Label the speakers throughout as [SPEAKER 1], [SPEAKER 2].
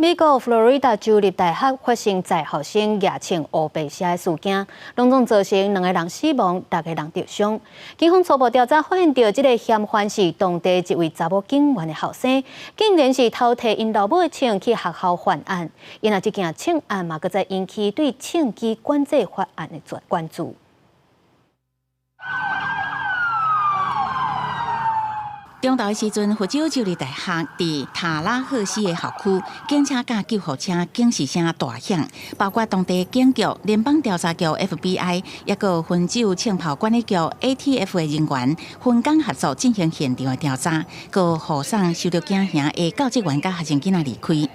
[SPEAKER 1] 美國佛羅里達州立大學發生在校生舉槍烏白射的事件，攏總造成兩個人死亡，六個人受傷。警方初步調查發現，著這个嫌犯是當地一位查某警員的後生，竟然是偷提𪜶老母的槍去學校犯案。因為這件槍案嘛，閣再引起對槍支管制法案的關注。
[SPEAKER 2] 中晝的時陣，佛州州立大學佇塔拉赫西的校區，警車佮救護車警示聲大響，包括當地警局、聯邦調查局 FBI，抑閣分州槍炮管理局 ATF 的人員分工合作進行現場的調查，閣護送受著驚嚇的教職員佮學生囡仔離開。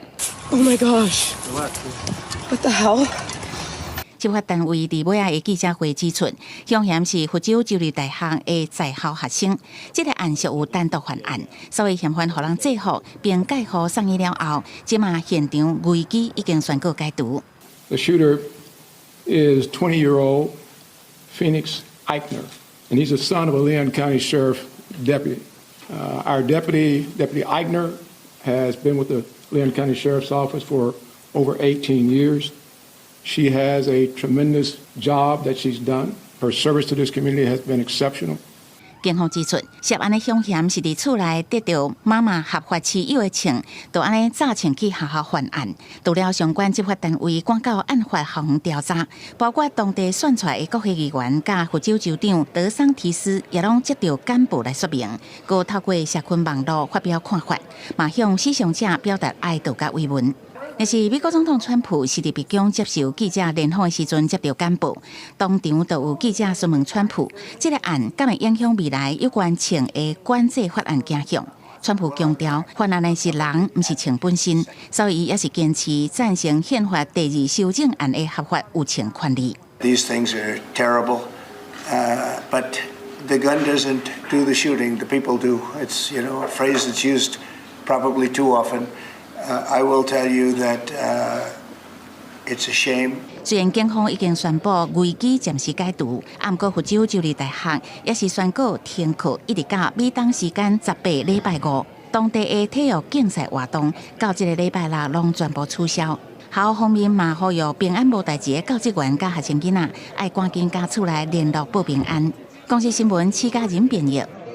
[SPEAKER 3] Oh my gosh! What the hell?
[SPEAKER 2] 執法單位佇尾仔的記者會指出，兇嫌是佛州州立大學的在校學生，這个案屬有單獨犯案，所以嫌犯予人制服並解予送醫了後，這馬現場危機已經宣告解除。
[SPEAKER 4] The shooter is 20-year-old Phoenix Ikner, and he's the son of a Leon County Sheriff deputy. Our deputy, Deputy Ikner, has been with the Leon County Sheriff's Office for over 18 years. She has a tremendous job that she's done. Her service to this community has been exceptional.
[SPEAKER 2] 警方指出，涉案的兇嫌是佇厝內得著媽媽合法持有的槍，就按呢詐槍去學校犯案。除了相關執法單位趕到案發校園調查，包括當地選出來的國會議員佮佛州州長德桑提斯，也攏接著簡報來說明，閣透過社群網路發表看法，嘛向死傷者表達哀悼佮慰問。若是美國總統川普是佇白宮接受記者聯訪的時陣接著簡報，當場就有記者詢問川普，這个案敢會影響未來有關槍的管制法案走向？川普強調，犯案的是人，毋是槍本身，所以伊也是堅持贊成憲法第二修正案的合法有槍權利。
[SPEAKER 5] These things are terrible, but the gun doesn't do the shooting; the people do. It's a phrase that's used probably too often. I will tell you that it's a shame.
[SPEAKER 2] 雖然警方已經宣布危機暫時解除，毋過佛州州立大學也是宣告停課，一直到美東時間18禮拜五，當地的體育競賽活動到這个禮拜六攏全部取消。學校方面嘛呼籲平安無代誌的教職員佮學生囡仔，愛趕緊佮厝內聯絡報平安。公視新聞，施嘉仁編譯。